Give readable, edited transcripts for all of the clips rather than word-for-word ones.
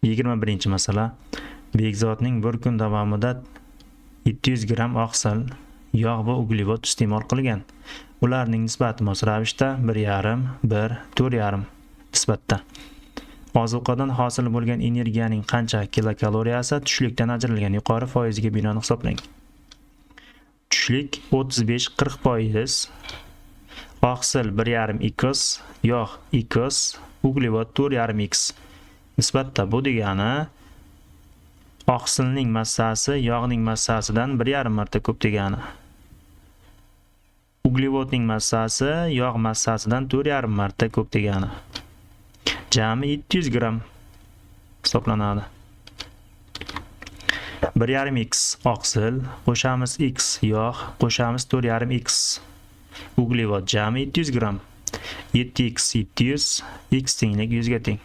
21-masala. Bekzodning bir kun davomida 700 gramm oqsil, yog' va uglevod iste'mol qilgan. Ularning nisbati mos ravishda 1,5, 1, 4,5 nisbatda. Ozuqadan hosil bo'lgan energiyaning qancha kilokaloriyasi tushlikdan ajralgan yuqori foiziga binoan hisoblang. Tushlik 35-40%, oqsil 1,5 x, yog' x, uglevod 4,5 x. Nisbatda bu degani oqsilning massasi yog'ning massasidan 1,5 marta ko'p degani. Uglevodning massasi yog' massasidan 4,5 marta ko'p degani. Jami 700 gramm hisoblanadi. 1,5 x oqsil qo'shamiz x yog' qo'shamiz 4,5 x uglevod jami 700 gramm. 7x 700, x tenglik 100 ga teng.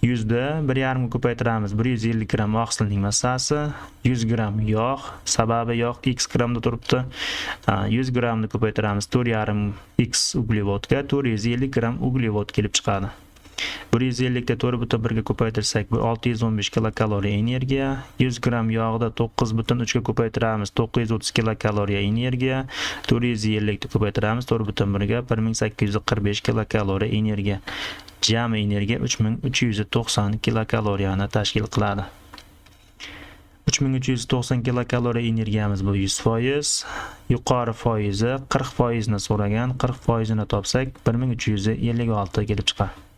100 da 1,5 ga ko'paytiramiz, 150 gramm oqsilning massasi, 100 gramm yog', sababi yog' x grammda turibdi. 100 grammni ko'paytiramiz 4,5 x uglevodga, 450 gramm uglevod kelib chiqadi. 150 ta 4,1 ga ko'paytirsak, bu 615 kilokaloriya energiya. 100 gramm yog'da 9,3 ga ko'paytiramiz, 930 kilokaloriya energiya. 450 ta ko'paytiramiz 4,1 ga, 1845 kilokaloriya energiya. Jami energiya 3390 kilokaloriyani tashkil qiladi. 3390 kilokaloriya energiyamiz bu 100%. Yuqori foizi 40% ni so'ragan, 40% ni topsak 1356 kelib chiqadi.